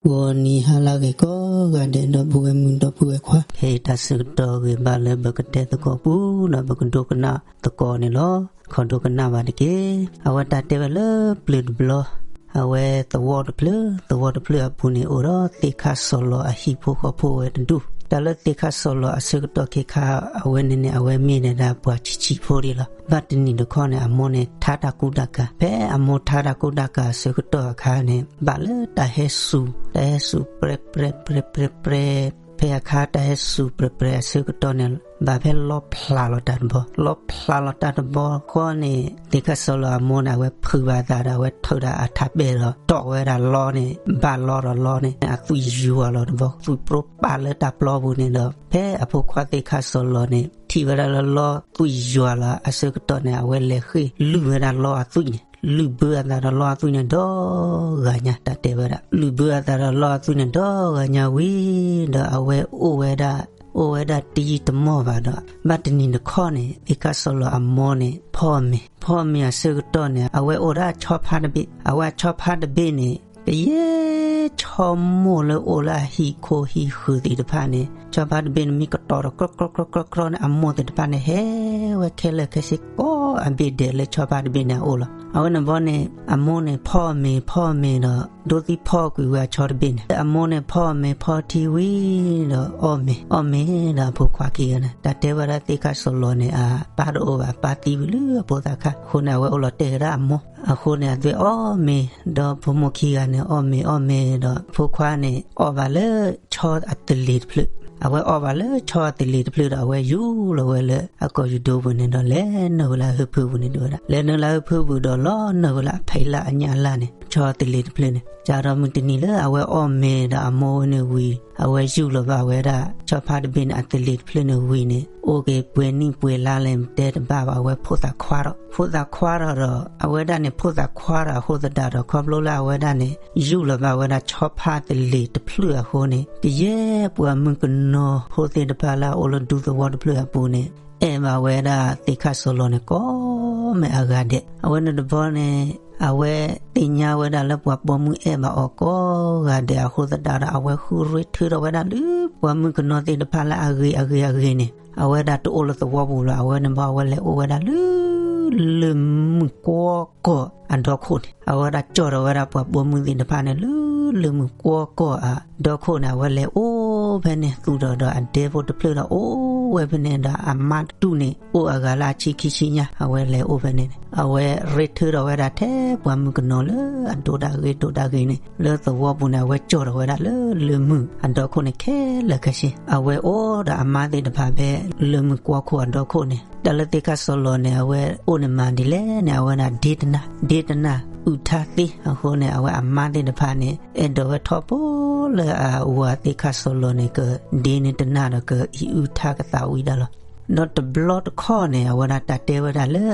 ဂီၤနံၤဟါလၢအဂ့ၤကိးဂၤဒဲး ဒီပုၢ်ဝဲၢ်မုၣ်ဒီပုၢ်ဝဲၢ်ခွါ, ခဲအံၤတၢ်ဆၢကတီၢ်ဂ့ၤဘၣ်လၢပကတဲသကိးပူၤဒီးပကဒိကနၣ်သကိးန့ၣ်လီၤ. ခီဒိကနၣ်ဘၣ်တက့ၢ်. အဝဲတၢ်တဲဝဲလၢပျၢၤတဘျီ, အဝဲသဝီတဖျၢၣ်, သဝီတဖျၢၣ်အပူၤန့ၣ် အိၣ်ဒီးသ့ၣ်ခၣ်စီၤလီၤအဟံၣ်ဖိဃီဖိဝဲတဒူၣ်. တၢ်လၢသ့ၣ်ခၣ်စီၤလီၤအဆၢကတီၢ်ခဲခါ အဝဲန့ၣ်န့ၣ် အဝဲမ့ၢ်ဒၣ်ပှၤဆံးဆံးဖိဒံးလီၤ. ဘၣ်တနံၤတခီန့ၣ် အမိၢ်န့ၣ်ထါတၢ်ကူတၢ်ကၤ, ဖဲအမိၢ်ထါတၢ်ကူတၢ်ကၤအဆၢကတီၢ်အခါန့ၣ် ဘၣ်လၢတၢ်ဟဲစူၤ, တၢ်ဟဲစူၤပြဲပြဲပြဲပြဲပြဲ, ဖဲအခါတၢ်ဟဲစူၤပြဲပြဲအဆၢကတီၢ်န့ၣ် ဘၣ်ဖဲလီဖျးလီၤတၢ်တဘီ, လီဖျးလီၤတၢ်တဘီဃီန့ၣ် သ့ၣ်ခၣ်စီၤလီၤအမိၢ်န့ၣ် အဝဲဖုးဘၣ်အသးဒီး အဝဲထုးဒီးအထးပဲၢ်ဒီး တီၢ်ဝဲဒၣ်လီန့ၣ်, ဘၣ်လီဒီးလီန့ၣ် အသွံၣ်ယွၤလီၤတဘီ, သွံၣ်ပြိပာ်လၢတၢ်ပျီပူၤန့ၣ်ဒီး ဖဲအဖိခွါသ့ၣ်ခၣ်စီၤလီၤန့ၣ် ထံၣ်ဝဲဒၣ်လၢလီသွံၣ်ယွၤလီၤအဆၢကတီၢ်န့ၣ် အဝဲလဲၤဃ့ၢ်လုၢ်ဝဲဒၣ်လီအသွံၣ်န့ၣ်, လုၢ်ဘၢအသးဒီးလီအသွံၣ်န့ၣ်ဒီဂၤညါ, တၢ်တဲဝဲဒၣ် လုၢ်ဘၢအသးဒီးလီအသွံၣ်န့ၣ်ဒီဂၤညါဝံၤဒီး အဝဲအိၣ်ဝဲဒၣ်, အိၣ်ဝဲဒၣ်တယံာ်တမီၢ်ဘၣ်ဒီး ဘၣ်တနံၤတခီန့ၣ် သ့ၣ်ခၣ်စီၤလီၤအမိၢ်န့ၣ် ဖီအီၣ်မ့ၤ, ဖီအီၣ်မ့ၤအဆၢကတီၢ်န့ၣ် အဝဲအိၣ်ဒီးဆီဖါတဘ့ၣ်, အဝဲဆီဖါတဘ့ၣ်န့ၣ် ကယဲၢ်ဆီမိၢ်လၢအိၣ်လၢအဟံၣ်ခိၣ်ဟံၣ်ဃၢၤသ့ၣ်တဖၣ်န့ၣ် ဆီဖါတဘ့ၣ်န့ၣ် မ့ၢ်ကတီၤဒီးကြီကြီကြီကြီန့ၣ် အမိၢ်သ့ၣ်တဖၣ်န့ၣ် ဟဲဝဲခဲလၢာ်ခဲဆ့ကိးအဘ့ၣ်ဒဲးလၢဆီဖါတဘ့ၣ်န့ၣ်အအိၣ်လီၤ. အဝဲန့ၣ်ဘီန့ၣ် အမိၢ်န့ၣ်ဖီအီၣ်မ့ၤ, ဖီအီၣ်မ့ၤဒီး ဒိသံဖီကွံာ်ဝဲအဆီတဘ့ၣ်န့ၣ်, အမိၢ်န့ၣ်ဖီအီၣ်မ့ၤဖီထံဝံၤဒီး အီၣ်မ့ၤ, အီၣ်မ့ၤဒီးအဖိခွါခံဂၤန့ၣ် တၢ်တဲဝဲဒၣ်သ့ၣ်ခၣ်စီၤလီၤန့ၣ် အပၢ်တအိၣ်ဘၣ်, အပၢ်သံဝံၤလၢအဖိသၣ်ခါအဃိန့ၣ် အဝဲအိၣ်လီၤတဲာ်ကဒါအမိၢ်အဃိန့ၣ် အဝဲအီၣ်မ့ၤ, ဒီးဖိမိၢ်ခံဂၤန့ၣ် အီၣ်မ့ၤအီၣ်မ့ၤဒီး အဖိခွါန့ၣ် အီၣ်ဘၣ်လၢဆီအသလ့ၤတဖျၢၣ်, အဝဲအီၣ်ဘၣ်လၢဆီအသလ့ၤတဖျၢၣ်ဒီး အဝဲယူၢ်လီၤဝဲလၢအကီၢ်ယူၢ်ဒိပူၤန့ၣ်ဒီး လဲၤနုာ်ဝဲလၢအဟၢဖၢပူၤန့ၣ် တဲဝဲဒၣ်, လဲၤနုာ်လၢအဟၢဖၢပူၤဒီး လီၤနုာ်ဝဲလၢအဖံးလၢအညၣ်လၢ်န့ၣ် ဆီအသလ့ၤတဖျၢၣ်န့ၣ်, ကဒီးမုၢ်တနံၤလၢအဝဲအီၣ်မ့ၤဒီးအမိၢ်ဝဲန့ၣ်ဝံၤ အဝဲယူၢ်လီၤဘၣ်ဝဲဒၣ် ဆီဖါတဘ့ၣ်န့ၣ် အသလ့ၤတဖျၢၣ်န့ၣ်ဝံၤန့ၣ် အိၣ်က့ၤပှဲၤနံၣ်ပှဲၤလါလၢ တဲတဘၣ်ဘၣ် အဝဲဖိသၣ်ခွါထီၣ်, ဖိသၣ်ခွါထီၣ်ဒီး အဝဲဒၣ်န့ၣ် ဖိသၣ်ခွါထီၣ်အဃိသတးဒီး ခီဖျိလၢအဝဲဒၣ်န့ၣ် ယူၢ်လီၤဘၣ်ဝဲဒၣ်ဆီဖါသလ့ၤတဖျၢၣ်အဃိန့ၣ် ကယဲၢ်ပှၤမုၣ်ကနီၤဖိသ့ၣ်တဖၣ်လၢအအိၣ်လၢဒူသဝီတဖျၢၣ်အပူၤန့ၣ် အဲၣ်ဘၣ်ဝဲဒၣ်သ့ၣ်ခၣ်စီၤလီၤန့ၣ် ကိးမံၤအဂၤဒဲး. အဝဲန့ၣ်တဘျီန့ၣ် အဝဲသ့ၣ်ညါဝဲဒၣ်လၢပှၤပိာ်မုၣ်အဲၣ်ဘၣ်အီၤကိးဂၤဒဲးအဃိသတးဒီး အဝဲဃုရ့ထၢထီၣ်ဝဲဒၣ်လၢ ပှၤမုၣ်ကနီၤသ့ၣ်တဖၣ်လၢအဂ့ၤအဂ့ၤအဂ့ၤန့ၣ် အဝဲဒၣ်တအိၣ်လၢသဝီပူၤလီၤ. အဝဲန့ၣ်ဘၣ် အဝဲလဲၤအိၣ်ဝဲဒၣ်လၢ လၢၢ်မုၢ်ကွီကီၢ်အဒီခိၣ်န့ၣ် အဝဲဒၣ်ကၠီၣ်ထီၣ်ဝဲဒၣ်ပှၤပိာ်မုၣ်သ့ၣ်တဖၣ်န့ၣ် လၢလၢၢ်မုၢ်ကွီကီၢ်အဒီခိၣ်န့ၣ် အဝဲလဲၤအိၣ်ဖဲန့ၣ် သူၣ်ထီၣ်ဒီးအဒဲဖိတဖျၢၣ်ဒီး အိၣ်ဝဲဖဲန့ၣ်ဒီး အမါတဒူၣ်န့ၣ် အိၣ်အဂၤလၢအဆံခံဆံညါ အဝဲလဲၤအိၣ်ဖဲန့ၣ်န့ၣ် အဝဲရ့ထၢထီၣ်ဝဲဒၣ်ထဲပှၤမုၣ်ကနီၤလၢအဒိၣ်ဒၣ်ဂ့ၤဒိၣ်ဒၣ်ဂ့ၤန့ၣ် လၢသဝီပူၤန့ၣ် အဝဲကၠီၣ်ထီၣ်ဝဲဒၣ်လၢလၢၢ်မုၢ်အဒီခိၣ်န့ၣ် ခဲလၢာ်ခဲဆ့ အဝဲအိၣ်ဒီးအမါသ့ၣ်တဖၣ်ဖဲ လၢၢ်မုၢ်ကွီခိၣ်အဒီခိၣ်န့ၣ် တၢ်လၢသ့ၣ်ခၣ်စီၤလီၤန့ၣ် အဝဲအိၣ်န့ၣ်မၤဒ်လဲၣ်န့ၣ် အဝဲဒၣ်ဒ့တနၢ် ဒ့တနၢ် အုၣ်ထါသ့အဃိန့ၣ် အဝဲအမါသ့ၣ်တဖၣ်န့ၣ် အဲၣ်ဒိးဝဲထီဘိလၢအဝၤသ့ၣ်ခၣ်စီၤလီၤန့ၣ် ကဒ့န့ၢ်တနၢ်ဒီး ကအံးအုၣ်ထါကသးဝံၤဒၣ်လီၤ. ဒီးတဘျီတခီၣ်န့ၣ် အဝဲဒၣ်တၢ်တဲဝဲဒၣ်လၢ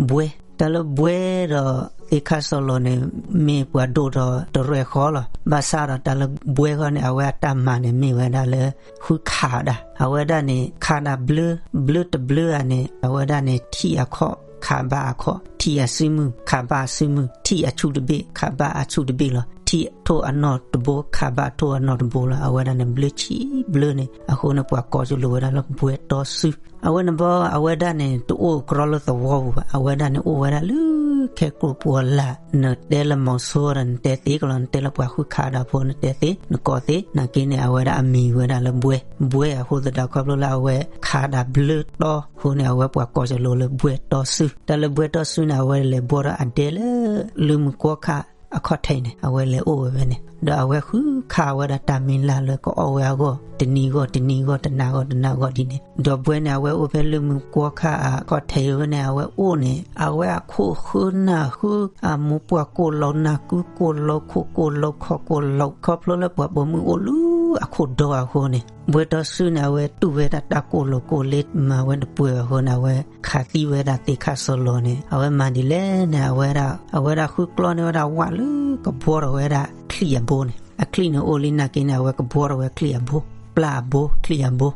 ဘှဲ, တၢ်လၢဘှဲဒီးသ့ၣ်ခၣ်စီၤလီၤန့ၣ် မ့ၢ်ပှၤဒိၣ်ထီၣ်တရဲၣ်ဃီလီၤ. ဘၣ်ဆၣ်ဒီးတၢ်လၢဘှဲဃီန့ၣ် အဝဲအတၢ်မၤန့ၣ် မ့ၢ်ဝဲဒၣ်လၢ ဃုခးဒၣ် အဝဲဒၣ်န့ၣ် ခးဒၣ်ဘျၢ, ဘျၢတဘျၢဧါန့ၣ် အဝဲဒၣ်န့ၣ် ထံၣ်အခီၣ် ခးဘၣ်အခီၣ်, ထံၣ်အစုမုၢ် ခးဘၣ်အစုမုၢ်, ထံၣ်အဆူၣ်တဘ့ၣ် ခးဘၣ်အဆူၣ်တဘ့ၣ်လီၤ. ထံၣ်ထိၣ်အနီၢ်တဘိ ခးဘၣ်ထိၣ်အနီၢ်တဘိလီၤ. အဝဲဒၣ်န့ၣ် ဘျၢဆံဘျၢန့ၣ် အဃိန့ၣ် ပှၤကိးကလိာ်ဝဲဒၣ်လၢဘှဲတီစု အဝဲန့ၣ်ဘီ အဝဲဒၣ်န့ၣ် တအိၣ်ကြီလၢသဝီပူၤဘၣ်. အဝဲဒၣ်န့ၣ် အိၣ်ဝဲဒၣ်လၢခဲကိာ်ပှီၤလာ်, နတဲလၢမီၤစိဒီး နတဲသ့ကလီၤ, နတဲလၢပှၤဃုခးဒၣ်ဖိ နတဲသ့, နကိးသ့, နာ်က့န့ၣ် အဝဲဒၣ်အမံၤဝဲဒၣ်လၢဘှဲ, ဘှဲအဃိသတး ခီဖျိလၢအဝဲခးဒၣ်ဘျၢတီအဃိန့ၣ် အဝဲပှၤကိးကလိာ်လၢဘှဲတီစု, တၢ်လၢဘှဲတီစုန့ၣ် အဝဲလဲၤဘှီဒီးအဒဲလၢ လၢၢ်မုၢ်ကွီခၣ်အခီၣ်ထံးန့ၣ် အဝဲလဲၤအိၣ်ဝဲဖဲန့ၣ်, ဒီးအဝဲဃုခးဝဲဒၣ်တၢ်မံၤလၢ်လၢကအီၣ်ဝဲအဂီၢ် တနံၤဂီၢ်တနံၤဂီၢ် တနၤဂီၢ်တနၤဂီၢ်ဒ်န့ၣ်, ဒီးဘှဲန့ၣ် အဝဲအိၣ်ဖဲလၢၢ်မုၢ်ကွီခၣ်အခီၣ်ထံးဝဲန့ၣ် အဝဲအိၣ်န့ၣ် အဝဲအခိၣ်ဃၢနၢ်ဃု အမိၢ်ပှၢ်ကိၢ်လီၤ နၢ်ကုကိၢ်လီၤ ခိၣ်ကိၢ်လီၤ ခီၣ်ကိၢ်လီၤ, ခီဖျိလၢပှၤပိာ်မုၣ်အိၣ်လၢအခိၣ်ဒီအဃိန့ၣ် ဘှဲတီစုန့ၣ် အဝဲတူၢ်ဝဲဒၣ်တၢ်ကိၢ်လိာ်ကိၢ်လ့ မၤဝဲတပှဲၤအဃိန့ၣ် အဝဲခးသံဝဲဒၣ်သ့ၣ်ခၣ်စီၤလီၤန့ၣ် အဝဲမၤဒ်လဲၣ်န့ၣ် အဝဲဒၣ် အဝဲဒၣ်ဃုကျီန့ၢ်ဝဲဒၣ်ဝၣ်လၢကဘှီထီၣ်ဝဲဒၣ်ချံၣ်အဘိန့ၣ်, အချံၣ်န့ၣ်အိၣ်လံနာ်က့န့ၣ် အဝဲကဘှီထီၣ်ဝဲချံၣ်အဘိ, ပျၢ်အဘိ ချံၣ်အဘိ,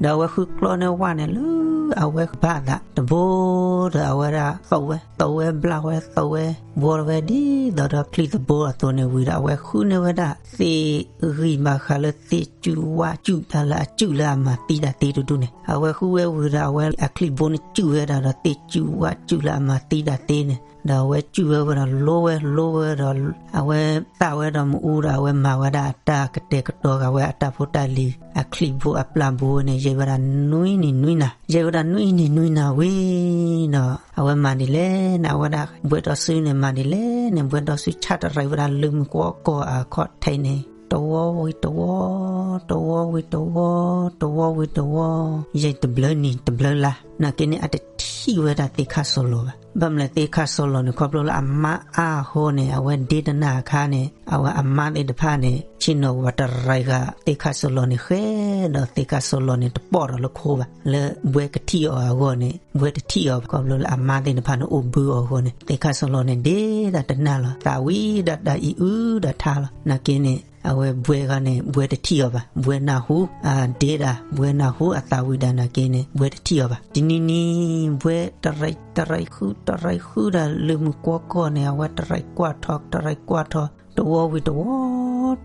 ဒီးအဝဲဃုကျီန့ၢ်ဝၣ်န့ၣ်လၢ အဝဲဘၣ်သးတဘိဒီး အဝဲဒၣ်သဝဲ သဝဲဘျၣ်ဝဲ သဝဲဘှီဝဲဒ်သိးဒီးချံသဘိအသိးန့ၣ်ဝံၤဒီး အဝဲဃုန့ၢ်ဝဲဒၣ်သ့ၣ်ဂံၢ်ဘၣ်ဃးလၢသ့ၣ်စုၣ်ဝၣ်စုၣ်တၢ်လၢအစုၣ်လၢအမၤသံဒၣ်သ့တဒူၣ်န့ၣ် အဝဲဃုဝဲဝံၤဒီး အဝဲအချံဘိန့ၣ်စုၣ်ဝဲဒၣ်ဒီးသ့ၣ်စုၣ်ဝၣ်စုၣ်လၢအမၤသံဒၣ်သ့န့ၣ် ဒီးအဝဲစုၣ်ဝဲဝဲဒီးလိဝဲလိဝဲဒီး အဝဲသၣ်ဝဲဒီးမ့ၣ်အူဒီး အဝဲမၤဝဲဒၣ်အတၢ်ကတဲာ်ကတီၤဂၤဝဲအတၢ်ဖိတၢ်လံၤ အချံဘိအပျၢ်ဘိန့ၣ် ယဲၢ်ဝဲဒၣ်နွံနံၤနွံနၤ ယဲၢ်ဝဲဒၣ်နွံနံၤနွံနၤဝံၤဒီး အဝဲမၤဒ်လဲၣ်န့ၣ် အဝဲဒၣ်ဘှဲတီဆူန့ၣ် မၤဒ်လဲၣ်န့ၣ် ဘှဲတီဆူဆၣ်တရံးဝဲဒၣ်လၢမုၢ်ကွီကီၢ်အခီၣ်ထံးန့ၣ် တဝီဝံၤတဝီ တဝီဝံၤတဝီ တဝီဝံၤတဝီ ယဲၢ်တဘျုးနံၤတဘျုးလါ နာ်က့န့ၣ် အတထံၣ်ဝဲဒၣ်သ့ၣ်ခၣ်စီၤလီၤဘၣ်. ဘၣ်မနုၤသ့ၣ်ခၣ်စီၤလီၤန့ၣ် ခီဖျိလၢအမါအါအဃိန့ၣ် အဝဲဒ့တနၢ်အခါန့ၣ် အဝဲအမါသ့ၣ်တဖၣ်န့ၣ် ဆ့ၣ်နီၤဝးတရံးဃာ်သ့ၣ်ခၣ်စီၤလီၤန့ၣ်ဃဲဒီး သ့ၣ်ခၣ်စီၤလီၤန့ၣ် တပိာ်ထီၣ်လၢခိဘၣ် လၢဘှဲကထံၣ်အီၤအဂီၢ်န့ၣ် ဘှဲတထံၣ်အီၤ ခီဖျိလၢအမါသ့ၣ်တဖၣ်န့ၣ် အိၣ်ဘုအီၤအဃိန့ၣ် သ့ၣ်ခၣ်စီၤလီၤန့ၣ် ဒ့ဒၣ်တနၢ်လီၤ သးဝံၣ်ဒၣ်တၢ်အံၤအုဒၣ်ထါလီၤ. နာ်က့န့ၣ် အဝဲဘှဲဂၤန့ၣ် ဘှဲတထံၣ်အီၤဘၣ်. ဘှဲနၢ်ဟူ အဒ့ဒၣ် ဘှဲနၢ်ဟူအသးဝံၣ်ဒၣ်နာ်က့န့ၣ် ဘှဲတထံၣ်အီၤဘၣ်. တနံၤနံၤ ဘှဲတရံး တရံးဃုတရံးဃုဒီးလၢမုၢ်ကွီကီၢ်န့ၣ် အဝဲတရံးကွၢ်ထီၣ် တရံးကွၢ်ထီၣ် တဝီဝံၤတဝီ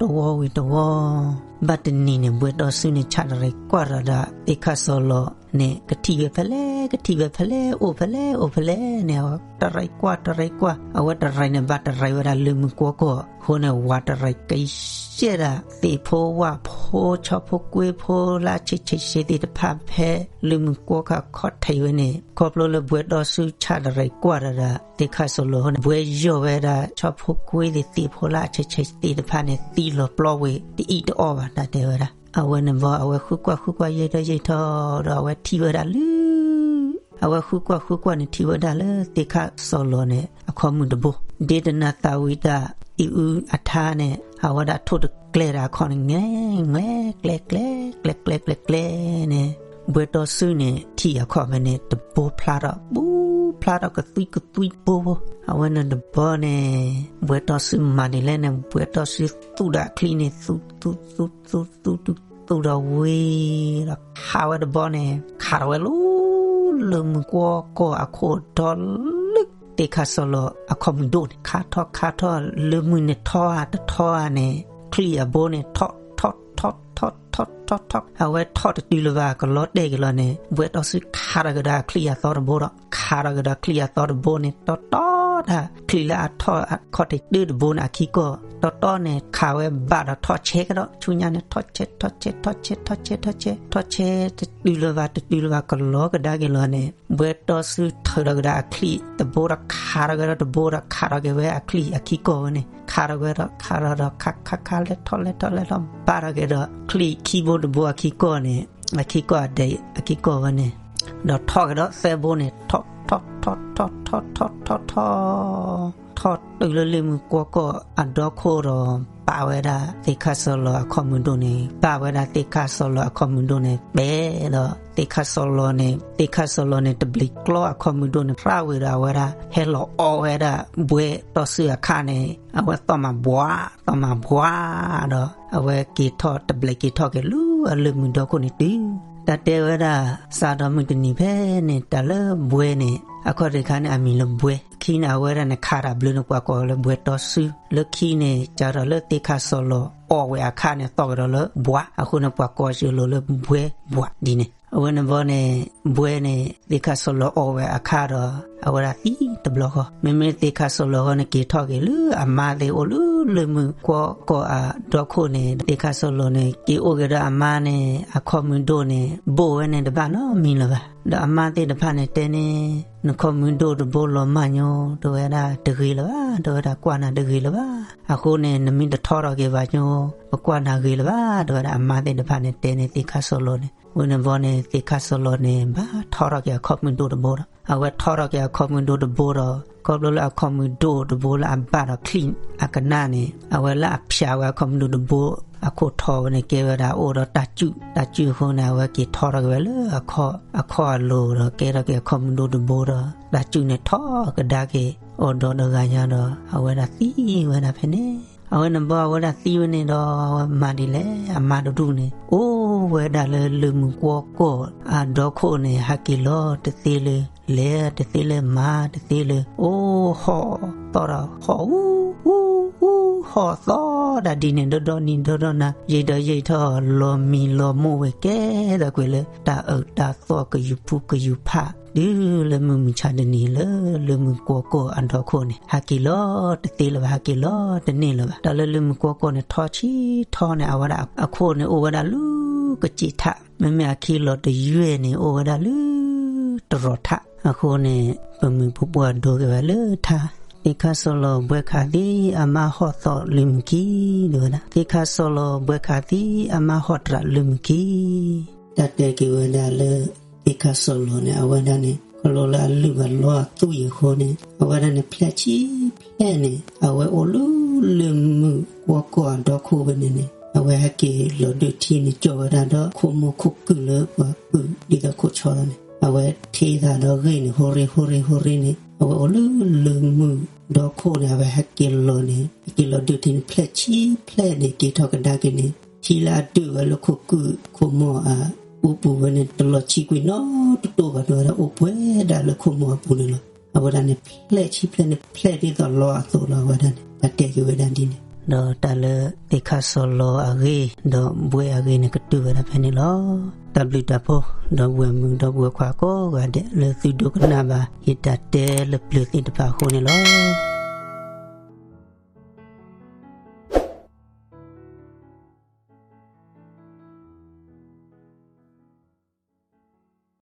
တဝီဝံၤတဝီ ဘၣ်တနံၤန့ၣ် ဘှဲတီဆူန့ၣ် ဆၣ်တရံးကွၢ်ထီၣ်ဒီး သ့ၣ်ခၣ်စီၤလီၤန့ၣ် ကထံၣ်ဝဲဖဲလဲၣ် ကထံၣ်ဝဲဖဲလဲၣ် အိၣ်ဖဲလဲၣ် အိၣ်ဖဲလဲၣ်န့ၣ် တရံးကွၢ် တရံးကွၢ် အဝဲတရံးန့ၣ် ဘၣ်တရံးဝဲဒၣ်လၢမုၢ်ကွီကီၢ်အဃိန့ၣ် ဝးတရံးကယဲၢ်ဒၣ် သ့ၣ်ဖိဝၣ်ဖိ ဆီဖိကွ့ဖိ လၢအဆံးဆံးဆံးသ့ၣ်တဖၣ် ဖဲလၢမုၢ်ကွီကီၢ်အခီၣ်ထံးဝဲန့ၣ် ခီဖျိလၢဘှဲတီဆူဆၣ်တရံးကွၢ်ထီၣ်ဒီး သ့ၣ်ခၣ်စီၤလီၤအဃိန့ၣ် ဘှဲယီၢ်ဝဲဒၣ် ဆီဖိကွ့သ့ၣ် သ့ၣ်ဖိလၢအဆံးဆံးသ့ၣ်တဖၣ်န့ၣ် သံလီၤပျီဝဲ တအံၣ်တအီၣ်ဘၣ် တၢ်တဲဝဲဒၣ်. အဝဲန့ၣ်ဘီ အဝဲဃုကွၢ်ဃုကွၢ် ယဲၢ်ထီၣ်ယဲၢ်ထီၣ်ဒီး အဝဲထံၣ်ဝဲဒၣ်လၢ အဝဲဃုကွၢ်ဃုကွၢ်န့ၣ် ထံၣ်ဝဲဒၣ်လၢသ့ၣ်ခၣ်စီၤလီၤန့ၣ် အခီမုၢ်တဘိ ဒ့တနၢ်သးဝံၣ်တၢ်အံၤအုအထါန့ၣ် အဝဲဒၣ်ထိၣ်တကျဲဒီးအခီၣ်န့ၣ် ငဲၤ ငဲၤ ကျဲ ကျဲ ကျဲ ကျဲ ကျဲ ကျဲ န့ၣ် ဘှဲတီဆူန့ၣ် ထံၣ်အခီၣ်ဖဲန့ၣ် တဘိဖျါထီၣ် ပူဖျါထီၣ်ကသွံကသွံဘိဘိ အဝဲန့ၣ်တဘီန့ၣ် ဘှဲတီဆူမၤဒ်လဲၣ်န့ၣ် ဘှဲတီဆူသူၣ်ဒီးအချံန့ၣ် သူၣ် သူၣ် သူၣ် သူၣ် သူၣ် သူၣ်ဒီးဝံၤဒီး ခးဝဲတဘီန့ၣ် ခးထီၣ်ဝဲလၢ လၢမုၢ်ကွီကီၢ်အခိၣ်ဒီလၢ သ့ၣ်ခၣ်စီၤလီၤအခီၣ်မုၢ်ဒိၣ်န့ၣ် ခးထီၣ်ခးထီၣ် လၢမုၢ်န့ၣ်ထီဧါတထီဧါန့ၣ် ချံၣ်အဘိန့ၣ် ထီၣ် ထီၣ် ထီၣ် ထီၣ် ထီၣ် ထီၣ် ထီၣ် အဝဲထီၣ်တတုၤလၢၤဘၣ် ကလီတဲာ်က့ၤလီၤန့ၣ် ဘှဲတီဆူခးထီၣ်ကဒါအချံၣ်အသီတဘိဒီး ခးထီၣ်ကဒါချံၣ်အသီတဘိန့ၣ် တီတီတၢ် ချံၣ်လၢအထီၣ်အခီၣ်ထံးတၢတဘိန့ၣ် အခံကီၢ် တီတီန့ၣ် ခးဝဲဘၣ်ဒီးထီၣ်ဆဲးကဒီး ဆူညါန့ၣ် ထီၣ်ဆဲး ထီၣ်ဆဲး ထီၣ်ဆဲး ထီၣ်ဆဲး ထီၣ်ဆဲး ထီၣ်ဆဲး တတုၤလၢၤဘၣ် တတုၤလၢၤဘၣ် ကလီကဒါက့ၤလီၤန့ၣ် ဘှဲတီဆူထုးထီၣ်ကဒါအချံၣ်တဘိဒီး ခးထီၣ်ကဒီးတဘိဒီး ခးထီၣ်က့ၤဝဲအချံၣ်အခံကီၢ်ဝဲန့ၣ် ခးထီၣ်ကဒီး ခးထီၣ်ဒီး ခး ခး ခး လဲၤထီၣ် လဲၤထီၣ် လဲၤထီၣ် ဘၣ်ထီၣ်က့ၤဒီး ချံၣ်ခံဘိတဘိအခံကီၢ်န့ၣ် အခံကီၢ်အဒဲး အခံကီၢ်ဝဲန့ၣ် ဒီးထီၣ်ကဒီးသၢဘိန့ၣ် ထီၣ် ထီၣ် ထီၣ် ထီၣ် ထီၣ် ထီၣ် ထီၣ် ထီၣ် ထီၣ်တုၤလၢလ့ၣ်မုၢ်ကွီကီၢ်အဒီခိၣ်ဒီး ပာ်ဝဲဒၣ်သ့ၣ်ခၣ်စီၤလီၤအခီၣ်မုၢ်ဒိၣ်န့ၣ် ပာ်ဝဲဒၣ်သ့ၣ်ခၣ်စီၤလီၤအခီၣ်မုၢ်ဒိၣ်န့ၣ် ပဲဒီးသ့ၣ်ခၣ်စီၤလီၤန့ၣ် သ့ၣ်ခၣ်စီၤလီၤန့ၣ် တဘျံးကျီအခီၣ်မုၢ်ဒိၣ်န့ၣ် ဖြးဝံၤဒီးအဝဲဒၣ် ဟဲလီၤအီဝဲဒၣ် ဘှဲတီဆူအခါန့ၣ် အဝဲသီၣ်မၤဘှး သီၣ်မၤဘှးဒီး အဝဲက့ၤထီၣ် တဘျဲးက့ၤထီၣ်က့ၤလၢအလ့ၣ်မုၢ်ဒီခိၣ်န့ၣ်တုၤ တၢ်တဲဝဲဒၣ် စးထီၣ်မုၢ်တနံၤဖဲန့ၣ် တၢ်လၢဘှဲန့ၣ် အခီၣ်ထံးခါန့ၣ် အမံၤလၢဘှဲ ခံန့ၣ် အဝဲဒၣ်န့ၣ် ခးတၢ်ဘျုးန့ၣ် ပှၤကိးလၢဘှဲတီဆူ လၢခံန့ၣ် စးထီၣ်လၢသ့ၣ်ခၣ်စီၤလီၤအီၣ်ဝဲအခါန့ၣ် သီၣ်ကဒီးလၢဘှး အဃိန့ၣ် ပှၤကိးစၢၤလိာ်လၢဘှဲဘှးဒ်န့ၣ် အဝဲန့ၣ်ဘီန့ၣ် ဘှဲန့ၣ် သ့ၣ်ခၣ်စီၤလီၤအီၣ်ဝဲအခါဒီး အဝဲဒၣ်သံတဘျီဃီ မ့မ့ၢ်သ့ၣ်ခၣ်စီၤလီၤဃီန့ၣ် က့ၤထီၣ်က့ၤလၢအမါသ့ၣ်အိၣ်လၢလ့ၣ်မုၢ်ကွီကီၢ်အဒီခိၣ်န့ၣ် သ့ၣ်ခၣ်စီၤလီၤန့ၣ် က့ၤအိၣ်က့ၤဒီးအမါန့ၣ် အခီၣ်မုၢ်ဒိၣ်န့ၣ် ဘိၣ်ဝဲန့ၣ်တဘၣ်နီတမံၤလၢၤဘၣ် ဒီးအမါသ့ၣ်တဖၣ်န့ၣ်တဲန့ၣ် နခီၣ်မုၢ်ဒိၣ်တဘိလီၤမၢ်ညိ တဲဝဲဒၣ် တဂ့ၤလၢၤဘၣ် တဲဝဲဒၣ် ကွၢ်နၤတဂ့ၤလၢၤဘၣ် အဃိန့ၣ် နမ့ၢ်တထီထီၣ်က့ၤဘၣ်ညိ ပကွၢ်နၤဂ့ၤလၢၤဘၣ် တဲဝဲဒၣ် အမါသ့ၣ်တဖၣ်န့ၣ်တဲန့ၣ် သ့ၣ်ခၣ်စီၤလီၤန့ၣ် ဝဲန့ၣ်ဘီန့ၣ် သ့ၣ်ခၣ်စီၤလီၤန့ၣ် ဘၣ်ထီထီၣ်က့ၤအခီၣ်မုၢ်ဒိၣ်တဘိဒီး အဝဲထီထီၣ်က့ၤအခီၣ်မုၢ်ဒိၣ်တဘိဒီး ခီဖျိလၢအခီၣ်မုၢ်ဒိၣ်တဘိလၢအဘၣ်ဒီးချံၣ်အကနၣ်န့ၣ် အဝဲလၢအဖျးဝဲအခီၣ်မုၢ်ဒိၣ်တဘိအခိၣ်ထီၣ်ဝဲန့ၣ် ကဲဝဲဒၣ်အိၣ်ဒီးတၢ်စုၣ် တၢ်စုၣ်အဃိန့ၣ် အဝဲက့ၤထီထီၣ်က့ၤဝဲလၢအခီၣ်အလိၤဒီး ကဲထီၣ်က့ၤအခီၣ်မုၢ်ဒိၣ်တဘိဒီး တၢ်စုၣ်န့ၣ်ထီၣ်ကဒါက့ၤ အိၣ်ဒီးတဂၤညါဒီး အဝဲဒၣ်သံဝဲဒၣ်ဖဲန့ၣ် အဝဲန့ၣ်ဘီအဝဲဒၣ်သံဝဲန့ၣ်ဒီး အဝဲမၤဒ်လဲၣ် အမါတဒူၣ်န့ၣ် အိၣ် အိၣ်ဝဲဒၣ်လၢလၢၢ်မုၢ်ကွီကီၢ်အဒီခိၣ်န့ၣ် ဟဲက့ၤလီၤတသ့လၢ လဲၤတသ့လၢ မၤတသ့လၢ အိၣ်ဟီၣ်သီၣ်ဒီးဟီၣ်အူ အူ အူ ဟီၣ်သီၣ်ဒၣ်ဒ်န့ၣ် ဒီဒီနံၤဒီဒီနၤ ယံာ်ဒီးယံာ်ထီၣ် လီၤမံလီၤမိၢ်ဝဲကဲထီၣ်ကွံာ်လၢ တၢ်အၢၣ်တၢ်သီၣ်ကယူၤဖူကယူၤဖး တုၤလၢမုၢ်မဆါတနံၤလၢ လၢၢ်မုၢ်ကွီကီၢ်အဒီခိၣ်န့ၣ် ဟဲက့ၤလီၤတသ့လၢၤဘၣ် ဟဲက့ၤလီၤတန့ၢ်လၢၤဘၣ်. တၢ်လၢလၢၢ်မုၢ်ကွီကီၢ်န့ၣ် ထီဆံထီန့ၣ် အဝဲဒၣ်အခိၣ်န့ၣ် အိၣ်ဝဲဒၣ်လၢကစ့းထး မ့မ့ၢ်အခံလီၤတယွဲၢ်န့ၣ် အိၣ်ဝဲဒၣ်လၢတရီၤထး အဃိန့ၣ် ပမုၢ်ပပှၢ်ဒိက့ၤဝဲလၢထါ သ့ၣ်ခၣ်စီၤလီၤဘှဲခးသံ အမါဟီၣ်သီၣ်လၢၢ်မုၢ်ခံ ဒ်ဝဲဒၣ် သ့ၣ်ခၣ်စီၤလီၤဘှဲခးသံ အမါဟီၣ်တြးလၢၢ်မုၢ်ခံ တၢ်တဲက့ၤဝဲဒၣ်လၢ သ့ၣ်ခၣ်စီၤလီၤန့ၣ် အဝဲဒၣ်န့ၣ် ခီဖျိလၢအလုၢ်ဘၣ်လီအသူၣ်အံၤအဃိန့ၣ် အဝဲဒၣ်န့ၣ် ဖျဲၣ်ဆံဖျဲၣ်န့ၣ် အဝဲအိၣ်လၢလၢၢ်မုၢ်ကွီကီၢ်အဒီခိၣ်ဝဲန့ၣ်န့ၣ် အဝဲဟဲက့ၤလီၤဒုးထံန့ၣ် ကၠီၣ်ဝဲဒၣ်ဒီးခိၣ်မိၢ်ခိၣ်ကုၢ်လၢပှၤကုၢ်ဒ်သိးခိၣ်ဆီလီၤန့ၣ် အဝဲထံၣ်သးဒီးဂ့ၢ်န့ၣ် ဟိရ့ဟိရ့ဟိရ့န့ၣ် အဝဲအိၣ်လၢလၢၢ်မုၢ်ဒီခိၣ်န့ၣ် အဝဲဟဲက့ၤလီၤဒုးထံန့ၣ် ဖျဲၣ်ဆံဖျဲၣ်န့ၣ် က့ၤထီၣ်ကဒါက့ၤန့ၣ် ထံလၢအဒုးဝဲလၢခိၣ်ကုၢ်ခိၣ်မိၢ်အပူၤပူၤဝဲန့ၣ် တလီၤဆံးကွံာ်နီတတိၢ်ဘၣ် ဒ်ဝဲဒၣ်အိၣ်ပှဲၤဒၣ်လၢခိၣ်မိၢ်အပူၤန့ၣ်လီၤ. အဝဲဒၣ်န့ၣ် ဖျဲၣ်ဆံဖျဲၣ်န့ၣ် ဖျဲၣ်ဒ်သိးလီအသိးလီၤ အဝဲဒၣ်န့ၣ် တၢ်တဲက့ၤဝဲဒၣ်ဒ်န့ၣ် ဒီးတၢ်လၢသ့ၣ်ခၣ်စီၤလီၤအဂ့ၢ် ဒီးဘှဲအဂ့ၢ်န့ၣ် ကတုၤဝဲဒၣ်ဖဲန့ၣ်လီၤ. တၢ်ဘျုးတၢ်ဖှိၣ် ဒီပုၢ်ဝဲၢ်မုၣ်ဒီပုၢ်ဝဲၢ်ခွါကိးဂၤဒဲး လၢသုဒိကနၣ်ဘၣ် ယတၢ်တဲလၢပျၢၤသ့ၣ်တဖၣ်အဃိန့ၣ်လီၤ.